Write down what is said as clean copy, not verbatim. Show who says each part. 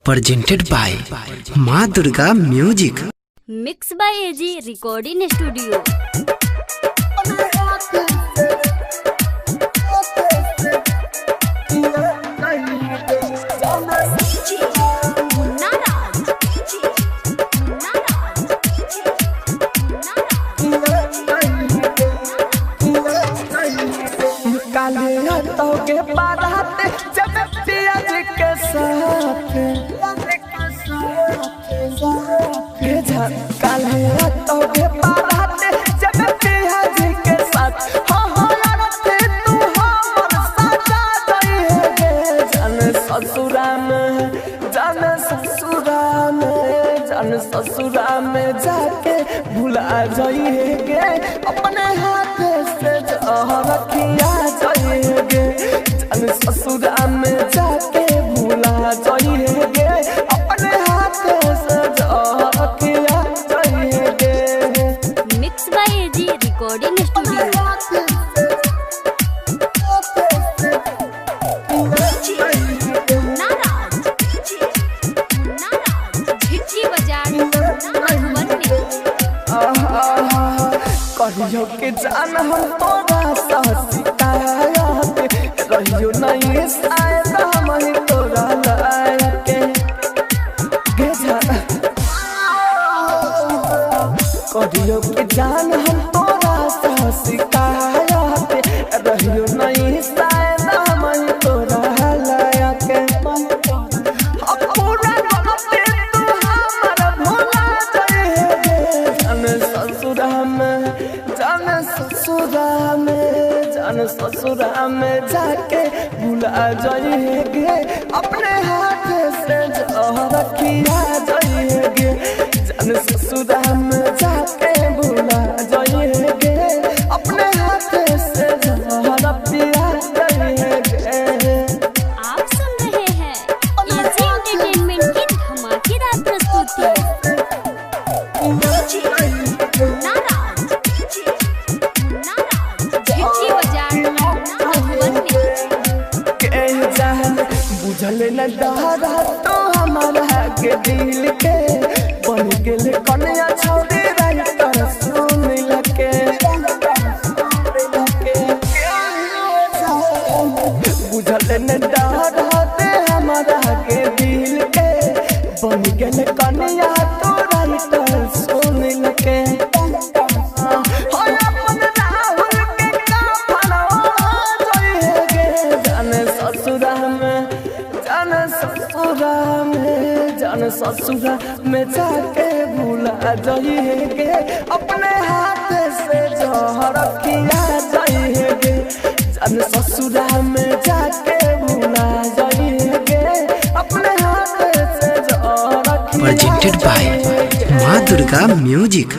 Speaker 1: Presented by Maa Durga music.
Speaker 2: Mix by AG recording studio.
Speaker 3: काले हाथों के बारात जब पियाज के साथ, काले हाथों के बारात जब पियाज के साथ, हाँ हाँ यारत तू हमर साजा दई है। जान ससुरा में, जान ससुरा में, जान ससुरा में जाके भुला जाइए, अपने हाथ से जहर खिया जाइए। जान ससुरा में जाके भुला जाइए, अपने हाथ से जहर खिया जाइए।
Speaker 2: Mix by AG recording studio.
Speaker 3: कहियो के जान हम तोरा सहसिकायत रहियो नहीं शायद हम ही तोरा लायक गे जान। कहियो के जान हम तोरा सहसिकायत रहियो नहीं शायद हम ही तोरा लायक। अब पूरा गलती तू हमार भुला जाइए। जान ससुरा में, जान ससुरा में, जान ससुरा में जाके भुला जाइए, अपने हाथ से जहर खिया जाइए। जान ससुरा में जाके भुला जाइए, अपने हाथ से जहर पिया जाइए।
Speaker 2: आप सुन रहे हैं एजी एंटरटेनमेंट की धमाकेदार प्रस्तुति।
Speaker 3: के जान बुझल न डहरा तो हमारा के दिल के बन गेल कन्या छोड़ी राइटर सुन लके। बुझल न डहरा ते हमारा के दिल के बन गेल कन्या तो राइटर सुन लके। ससुरा में, जान ससुरा में, जान ससुरा में जाके भुला जाइए, अपने हाथ से जहर खिया जाइए। जान ससुरा में जाके भुला जाइए, अपने हाथ से जहर खिया
Speaker 1: Presented by
Speaker 3: जाइए।
Speaker 1: Maa Durga music.